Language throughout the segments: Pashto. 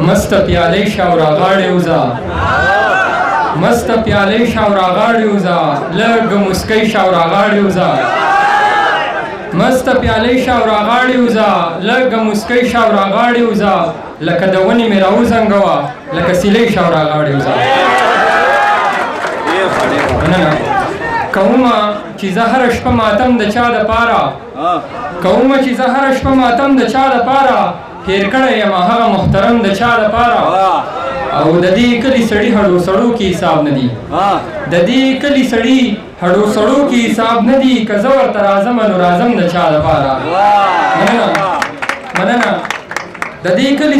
مسته پیالې شه او راغاړې وځه، مسته پیالې شه او راغاړې وځه، لږ موسکۍ شه او راغاړې وځه، مسته پیالې شه او راغاړې وځه، لږ موسکۍ شه او راغاړې وځه، لکه د ونې مې راوزنګوه، لکه سیلۍ شه او راغاړې وځه. مننه. کومه چې زه هره شپه ماتم د چا دپاره، کومه چې زه هره شپه ماتم د چا دپاره، هېر کړی یم هغه محترم د چا دپاره. او د دې کلي سړي هډو سړو کې حساب نه دي، د دې کلي سړي هډو سړو کې حساب نه دي، که زه ورته راځم نو راځم د چا دپاره. مننه مننه. د دې کلي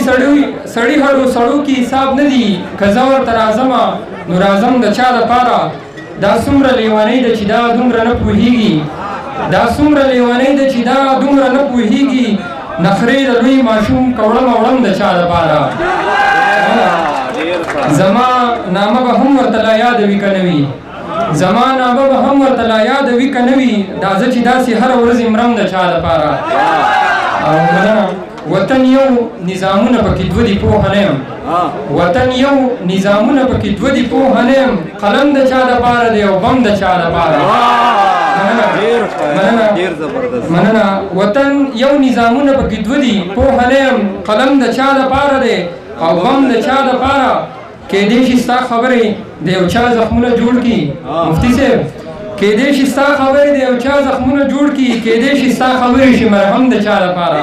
سړي هډو سړو کې حساب نه دي، که زه ورته راځم نو راځم د چا دپاره. دا څومره لیونۍ ده چې دا دومره نه پوهیږي، دا څومره لیونۍ ده چې دا دومره نه پوهیږي، نخرې د لوی ماشوم کوړم وړم د چا دپاره. زما نامه به هم ورته لا یاده وي که نه وي، زما نامه به هم ورته لا یاده وي که نه وي، دا زه چې داسې هره ورځ مرم د چا دپاره. او مننه. وطن یو نظامونه پکې دوه دي پوه نه یم، وطن یو نظامونه پکې دوه دي پوه نه یم، قلم د چا دپاره دی او بم د چا دپاره. مننه مننه. وطن یو نظامونه پکې دوه دي پوه نه یم، قلم د چا دپاره دی او بم د چا دپاره. کېدای شي ستا خبرې د یو چا زخمونه جوړ کړي، مفتي صاحب، کېدای شي ستا خبرې د یو چا زخمونه جوړ کړي، کېدای شي ستا خبرې شي مرهم د چا دپاره.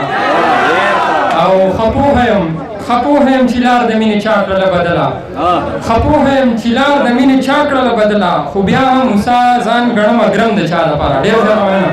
او ښه پوهه یم، ښه پوهه یم چې لار د مینې چا کړله بدله، ښه پوهه یم چې لار د مینې چا کړله بدله، خو بیا هم موسی ځان ګڼمه ګرم د چا دپاره. ډېر زیات مننه.